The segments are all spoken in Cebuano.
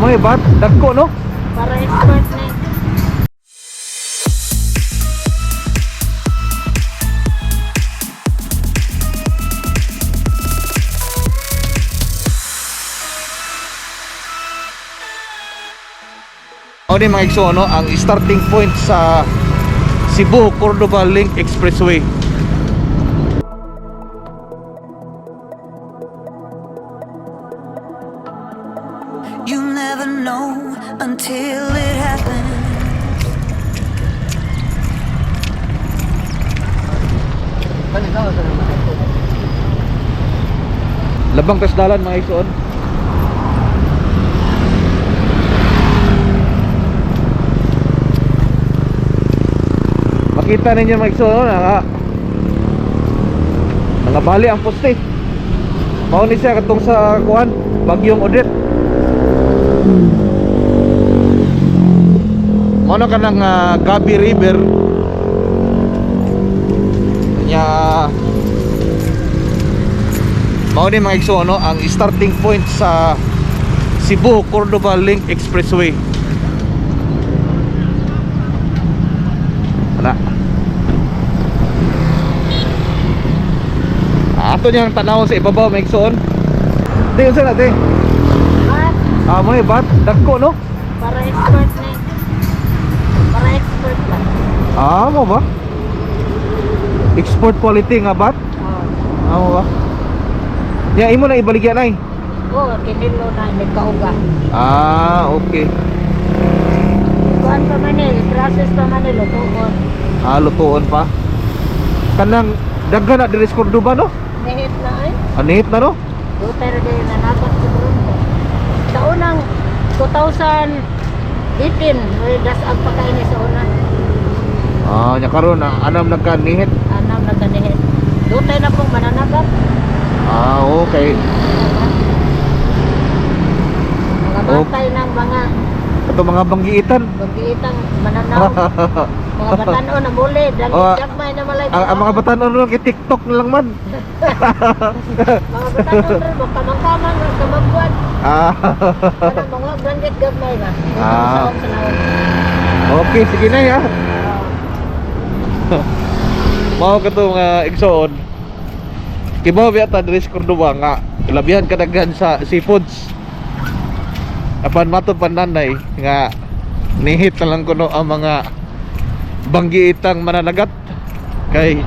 May bat dagko, no? Para expert na. Mao ni, mga igsoon, no, ang starting point sa Cebu Cordova Link Expressway. You never know until it happens. Labang kasdalan, mga igsoon. Makita ninyo, mga igsoon, no, nangabali ang poste. Mao ni siya katong sa kuan, Bagyong Odette. Mao na kanang Gabi River. Nya mao ni, mga igsoon, no, ang starting point sa Cebu Cordova Link Expressway. Ana. Ato niyang tanaw sa ibabaw, mga igsoon. Di unsa na, di? Bat, Ah, mo bat dagko, no? para expert na. Para expert lang. Ah, mo ba? Export quality nga bat? Oh. Ah, mo ba? Ya imo na ibaligyan ay. Oh, kinilo na ni kauga. Ah, okay. Kuan pa man eh, process pa man eh, lutuon. Ah, lutuon pa. Kanang daghan na diri sa Cordoba, no? Nihit na ay. Anihit na, no? Duterte din nanabat sa Toronto. Sa unang 2018, may dasag pa kayo ni sa una. Ah, nya karon ang anam nagkanihit. Anam nagkanihit. Duterte na pong mananabat. Ah, okay. Mga Oh. bantay ng mga Ato mga banggiitan. magiitang mananaw. Mga batanon na muli. Dahil Oh, jagmay na malay. Ang mga batanon lang kay TikTok na lang man. Mga batanon rin mo, kamang-kamang, kamagbuan. Ah, Kanang mga banggit gamay ba? Ah. Sa naon. Okay, sige na ya. Oh. Mao ka to, mga igsoon. Kibaw biya ta diri sa Cordova nga labihan kadaghan sa seafoods. Apan mato pananay nga nihit na lang kuno ang mga banggiitang mananagat kay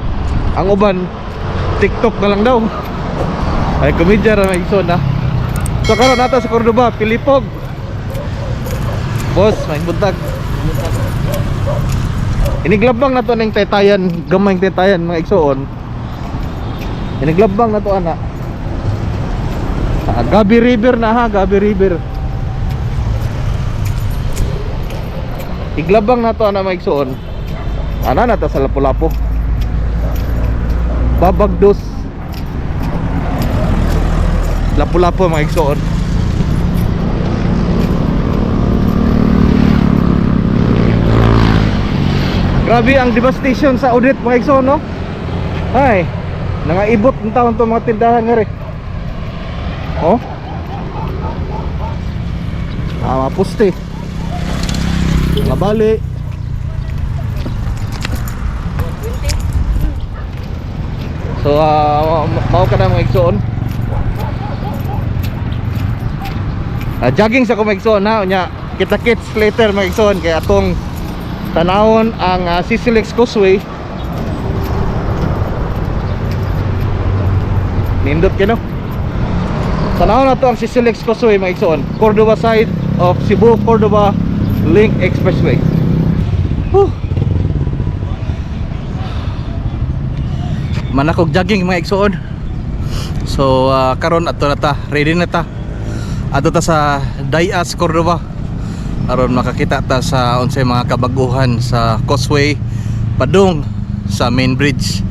ang uban TikTok na lang daw. Ay, komedya ra, mga igsoon, ha. So karon nato sa Cordova, Pilipog. Boss, may buntag. Iniglabang na to ning tetayan, gamay tetayan, mga igsoon. Iniglabang na to, ana. Ah, Gabi River na ha, Gabi River. Iglabang na to, ana, mga igsoon. Ana na ta sa Lapu-Lapu. Babagdos. Lapu-Lapu, mga igsoon. Grabe ang devastation sa Odette, mga igsoon, no? Ay, nangaibot ng taon to mga tindahan nga rin. Oh. Ah, mga poste. Mga bali. So, mao ka na, mga igsoon. Ah, jogging sa ko, mga igsoon, ha. Unya, kita kits later, mga igsoon, kay atong tanawon ang Sisilex Causeway. Nindot kino. Tanawon na to ang Sisilex Causeway, mga igsoon. Cordova side of Cebu Cordova Link Expressway. Whew. Manakog jogging, mga igsoon. So karon ato na ta, ready na ta. Ato ta sa Dayas, Cordova. Aron makakita ta sa unsay mga kabaguhan sa causeway padung sa main bridge.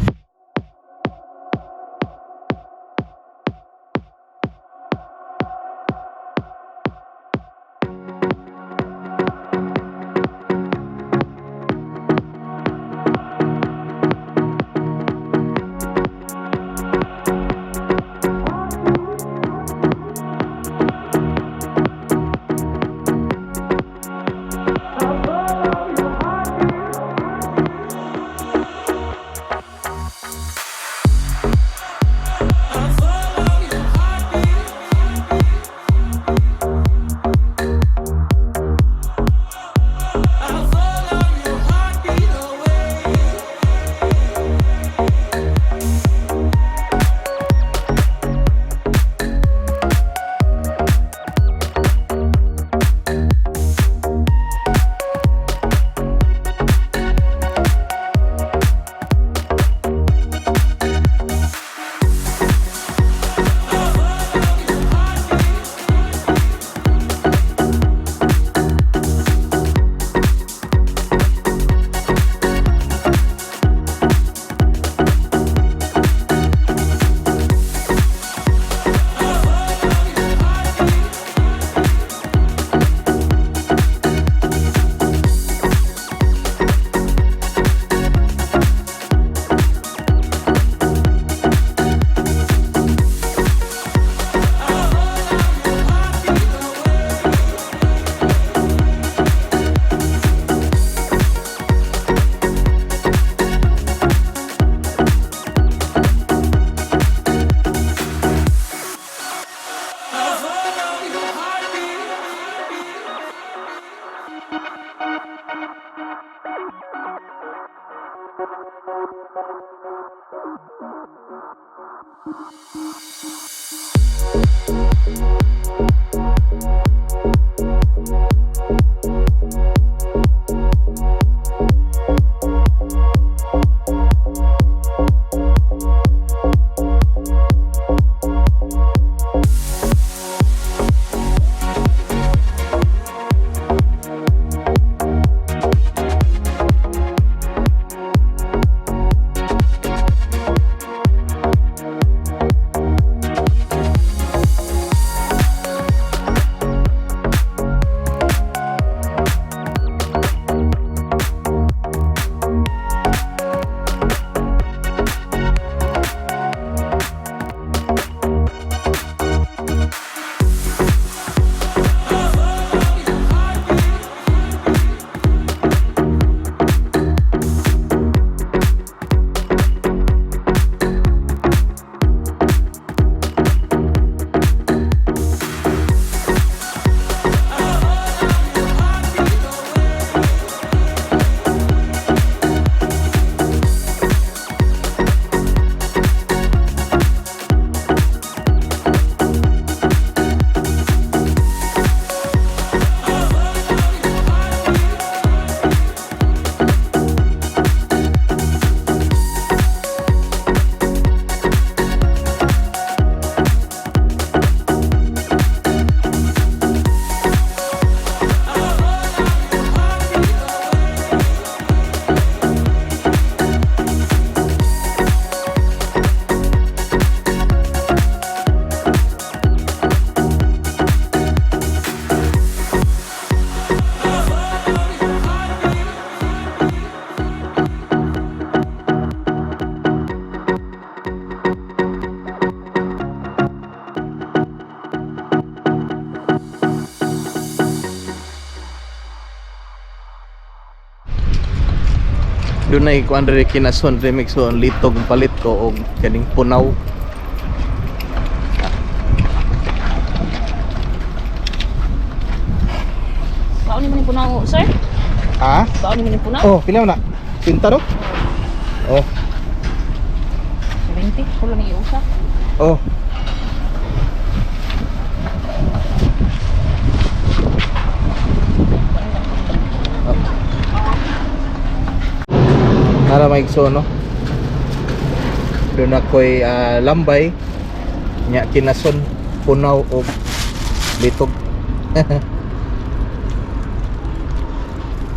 Dunay kuan diri kinason remix, so ang litog palit ko og kaning punaw. Kaon ni man punaw, sir? Ha? Kaon ni man punaw? Oh, pila na? Pinta do? Oh, 70, kulo ni iusa. Oh. Nara maigso, no. Doon ako'y lambay nya kinason, punaw og litog.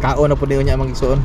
Kaon na pud niyo nya mga igsoon.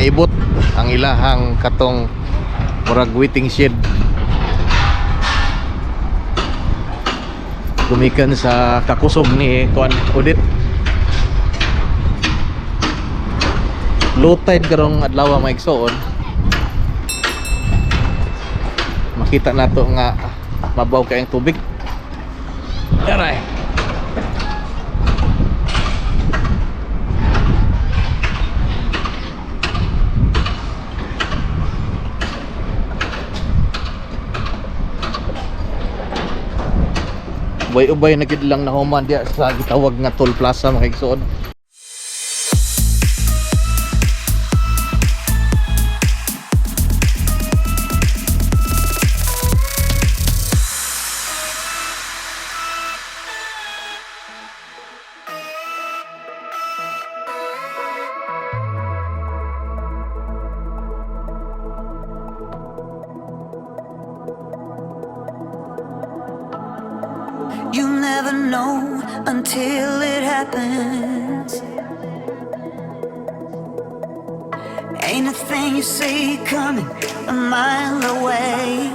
Naibot ang ilahang katong murag waiting shed gumikan sa kakusog ni kuan Odette. Low tide karong adlaw, mga igsoon. Makita nato nga mabaw kayong tubig. Aray. Ubay-ubay na gid lang nahuman diya sa gitawag nga toll plaza, mga igsoon. You never know until it happens. Ain't a thing you see coming a mile away.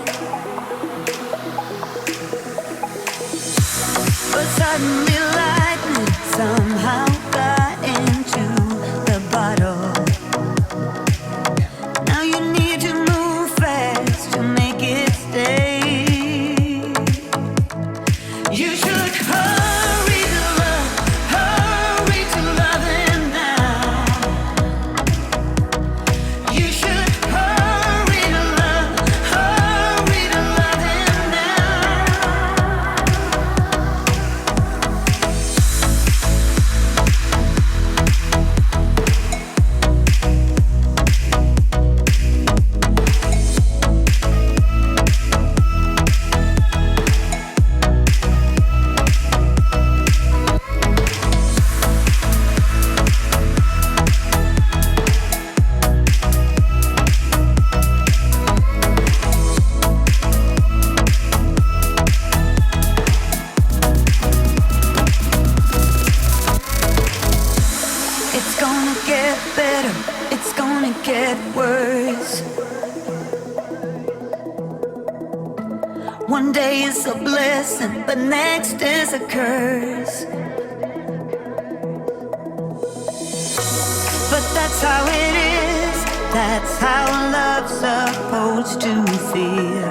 But suddenly lightning somehow got into the bottle. Now you need to move fast to make it stay. You should hurry to love, hurry to love him now. You should hurry to love, hurry to love him now. It's gonna get better, it's gonna get worse. One day is a blessing, the next is a curse. But that's how it is, that's how love's supposed to feel.